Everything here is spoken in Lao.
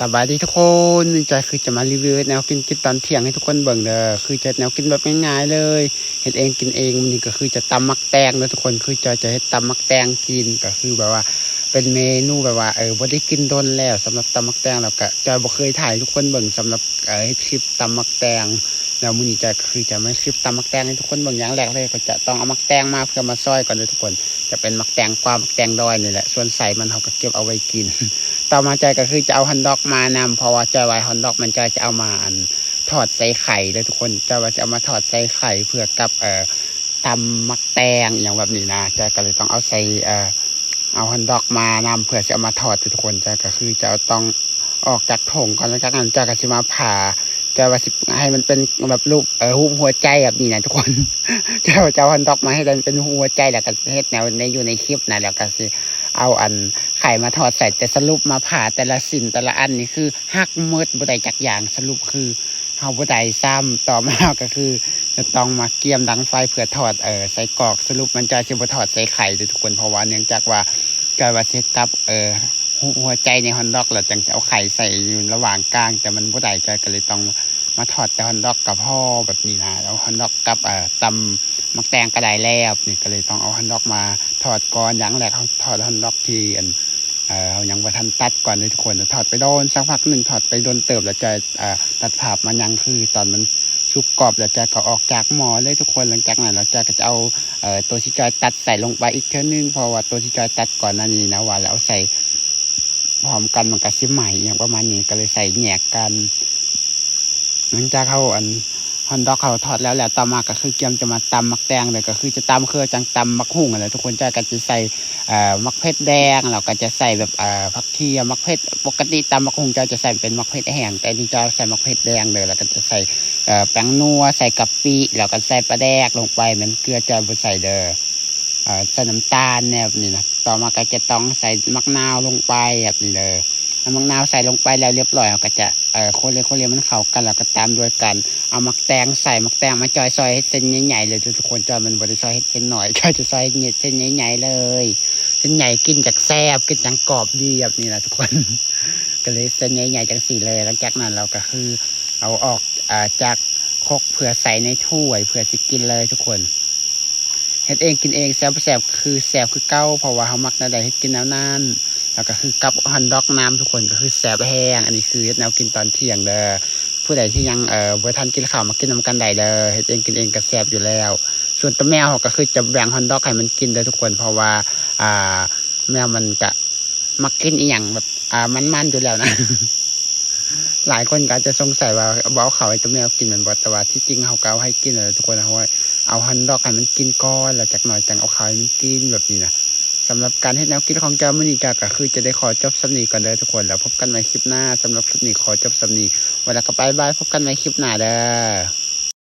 ສະບາຍດີທຸກຄົນ, ນີ້ຈອຍຄືຈະມາຣີວິວເຮັດແນວກິນ ກິນຕອນທ່ຽງໃຫ້ທຸກຄົນເບິ່ງເດີ. ຄືຈະເຮັດແນວກິນແບບງ່າຍໆເລີຍ, ເຮັດເອງກິນເອງ. ມື້ນີ້ກໍຄືຈະຕຳໝາກແຕງເດີທຸກຄົນ. ຄືຈອຍຈະເຮັດຕຳໝາກແຕງກິນ, ກໍຄືແບບວ່າເປັນເມນູແບບວ່າ ເອີ ບໍ່ໄດ້ກິນດົນແລ້ວ. ສຳລັບຕຳໝາກແຕງ ແລ້ວກໍຈອຍບໍ່ເຄີຍຖ່າຍໃຫ້ທຸກຄົນເບິ່ງ ສຳລັບ ເອີ ເຮັດຄລິບຕຳໝາກແຕງ. ແລ້ວມື້ນີ້ຈອຍກໍຄືຈະມາເຮັດຄລິບຕຳໝາກແຕງໃຫ້ທຸກຄົນເບິ່ງ. ຢ່າງແລກເລີຍກໍຈະຕ້ອງເອົາໝາກແຕງມາເພື່ອມາຊອຍກ່ອນເດີທຸກຄົນ. ຈະເປັນໝາກແຕງກວາ ໝາກແຕງດອຍນີ້ແຫຼະ, ສ່ວນໄສ້ມັນເຮົາກໍເກັບເອົາໄວ້ກິນ. ຕໍ່ມາຈອຍກໍຄືຈະເອົາຮອດດອກມານຳ, ເພາະວ່າຈອຍວ່າຮອດດອກມັນຈອຍຈະເອົາມາ ອັນ ທອດໃສ່ໄຂ່ເດີທຸກຄົນ. ຈອຍວ່າຊິເອົາມາທອດໃສ່ໄຂ່ເພື່ອກັບ ເອີ ຕຳໝາກແຕງອີ່ຫຍັງແບບນີ້ນະ. ຈອຍກໍເລີຍຕ້ອງເອົາໃສ່ ເອີ ເອົາຮອດດອກມານຳ ເພື່ອຊິເອົາມາທອດເດີທຸກຄົນ. ຈອຍກໍຄືຈະເອົາ ຕ້ອງອອກຈາກຖົງກ່ອນ, ຫຼັງຈາກນັ້ນຈອຍກໍຊິມາຜ່າ. ຈອຍວ່າຊິໃຫ້ມັນເປັນແບບຮູບ ເອີ ຮູບຫົວໃຈແບບນີ້ນະທຸກຄົນ. ຈອຍວ່າຈະເອົາຮອດດອກມາເຮັດໃຫ້ມັນເປັນຮູບຫົວໃຈ ແລ້ວກໍເຮັດແນວໃນ ຢູ່ໃນຄລິບນະ, ແລ້ວກໍຊິເອົາ ອັນ ໄຂ່ມາທອດໃສ່. ແຕ່ສະຫຼຸບມາຜ່າແຕ່ລະຊິ້ນແຕ່ລະອັນນີ້ຄືຫັກໝົດ, ບໍ່ໄດ້ຈັກຢ່າງ. ສະຫຼຸບຄື ເຮົາບໍ່ໄດ້ຊ້ຳ. ຕໍ່ມາເຮົາກໍຄືຈະຕ້ອງມາກຽມດັງໄຟເພື່ອທອດ ເອີ ໄສ້ກອກ. ສະຫຼຸບມັນຈອຍຊິບໍ່ທອດໃສ່ໄຂ່ເດີທຸກຄົນ, ເພາະວ່າເນື່ອງຈາກວ່າຈອຍວ່າຊິເຮັດກັບ ເອີ ຮູບຫົວໃຈໃນຮອດດອກ ແລ້ວຈັ່ງຊິເອົາໄຂ່ໃສ່ຢູ່ລະຫວ່າງກາງ, ແຕ່ມັນບໍ່ໄດ້. ຈອຍກໍເລີຍຕ້ອງມາທອດແຕ່ຮອດດອກກໍພໍແບບນີ້ນະ. ເອົາຮອດດອກກັບ ເອີ ຕຳໝາກແຕງກໍໄດ້ແລ້ວ. ນີ້ກໍເລີຍຕ້ອງເອົາຮອດດອກມາທອດກ່ອນ. ຢ່າງແລກເຮົາທອດຮອດດອກທີ່ ອັນ ເອີ ເຮົາຍັງບໍ່ທັນຕັດກ່ອນເດີທຸກຄົນ. ທອດໄປໂດນສັກພັກໜຶ່ງ, ທອດໄປດົນເຕີບແລ້ວຈອຍ ເອີ ຕັດພາບມາຍັງຄືຕອນມັນສຸກກອບແລ້ວຈອຍກໍເອົາອອກຈາກໝໍ້ເລີຍທຸກຄົນ. ຫຼັງຈາກນັ້ນແລ້ວຈອຍກໍຈະເອົາ ເອີ ໂຕທີ່ຈອຍຕັດໃສ່ລົງໄປອີກເທື່ອໜຶ່ງ, ເພາະວ່າໂຕທີ່ຈອຍຕັດກ່ອນໜ້ານີ້ນະ ວ່າແລ້ວເອົາໃສ່ພ້ອມກັນມັນກໍຊິໄໝ້ ອີ່ຫຍັງປະມານນີ້, ກໍເລີຍໃສ່ແຍກກັນ. ຫຼັງຈາກເຮົາ ອັນ ຮອດດອກເຮົາທອດແລ້ວ ແລ້ວຕໍ່ມາກໍຄືກຽມຈະມາຕຳໝາກແຕງເດີ, ກໍຄືຈະຕຳຄືຈັ່ງຕຳໝາກຫຸ່ງຫັ້ນແຫຼະທຸກຄົນ. ຈອຍກໍຈະໃສ່ ເອີ ໝາກເຜັດແດງ, ແລ້ວກໍຈະໃສ່ແບບ ເອີ ຜັກເຄຍ ໝາກເຜັດ. ປົກກະຕິຕຳໝາກຫຸ່ງຈອຍຈະໃສ່ເປັນໝາກເຜັດແຫ້ງ, ແຕ່ນີ້ຈອຍໃສ່ໝາກເຜັດແດງເດີ. ແລ້ວກໍຈະໃສ່ ເອີ ແປ້ງນົວ, ໃສ່ກະປິ, ແລ້ວກໍໃສ່ປາແດກລົງໄປ, ແມ່ນເກືອຈອຍບໍ່ໃສ່ເດີ. ເອີ ໃສ່ນ້ຳຕານແນວນີ້ນະ. ຕໍ່ມາກໍຈະຕ້ອງໃສ່ໝາກນາວລົງໄປແບບນີ້ເດີ. ເອົາໝາກນາວໃສ່ລົງໄປແລ້ວຮຽບຮ້ອຍ, ເຮົາກໍຈະ ເອີ ຄົນເລ ຄົນເລມັນເຂົ້າກັນ ແລ້ວກໍຕາມດ້ວຍການເອົາໝາກແຕງໃສ່. ໝາກແຕງມາຈອຍຊອຍເຮັດເສັ້ນໃຫຍ່ໆເລີຍທຸກຄົນ, ຈອຍມັນບໍ່ໄດ້ຊອຍເຮັດເສັ້ນນ້ອຍ, ຈອຍຈະຊອຍເຮັດເສັ້ນໃຫຍ່ໆເລີຍ. ເສັ້ນໃຫຍ່ກິນຈັ່ງແຊບ, ກິນຈັ່ງກອບດີແບບນີ້ລະທຸກຄົນ. ກໍເລີຍເສັ້ນໃຫຍ່ໆຈັ່ງຊີ້ເລີຍ. ຫຼັງຈາກນັ້ນເຮົາກໍຄືເອົາອອກ ເອີ ຈາກຄົກເພື່ອໃສ່ໃນຖ້ວຍເພື່ອຊິກິນເລີຍທຸກຄົນ. ເຮັດເອງກິນເອງແຊບບໍ່ແຊບຄືແຊບຄືເກົ່າ, ເພາະວ່າເຮົາມັກແນວໃດເຮັດກິນແນວນັ້ນ. ແລ້ວກໍຄືກັບຮອດດອກນຳທຸກຄົນ, ກໍຄືແຊບແຮງ. ອັນນີ້ຄືເຮັດແນວກິນຕອນທ່ຽງເດີ. ຜູ້ໃດທີ່ຍັງ ເອີ ບໍ່ທັນກິນເຂົ້າ ມາກິນນຳກັນໄດ້ເດີ. ເຮັດເອງກິນເອງກໍແຊບຢູ່ແລ້ວ. ສ່ວນຕົວແມວເຮົາກໍຄືຈະແບ່ງຮອດດອກໃຫ້ມັນກິນເດີທຸກຄົນ, ເພາະວ່າ ອ່າ ແມວມັນກະມັກກິນອີ່ຫຍັງແບບ ອ່າ ມັນໆຢູ່ແລ້ວນະ. ຫຼາຍຄົນກໍອາດຈະສົງໄສວ່າບໍ່ເອົາເຂົ້າໃຫ້ຕົວແມວກິນແມ່ນບໍ່, ແຕ່ວ່າທີ່ຈິງເຮົາກໍເອົາໃຫ້ກິນແຫຼະທຸກຄົນ. ເຮົາເອົາຮອດດອກໃຫ້ມັນກິນກ່ອນ ແລ້ວຈັກໜ້ອຍຈັ່ງເອົາເຂົ້າໃຫ້ມັນກິນແບບນີ້ນະ. ສຳລັບການເຮັດແນວກິນຂອງຈອຍມື້ນີ້ ຈອຍກໍຄືຈະໄດ້ຂໍຈົບສ່ຳນີ້ກ່ອນເດີທຸກຄົນ, ແລ້ວພົບກັນໃໝ່ຄລິບໜ້າ. ສຳລັບຄລິບນີ້ຂໍຈົບສ່ຳນີ້ ແລ້ວກໍບາຍບາຍ, ພົບກັນໃໝ່ຄລິບໜ້າເດີ.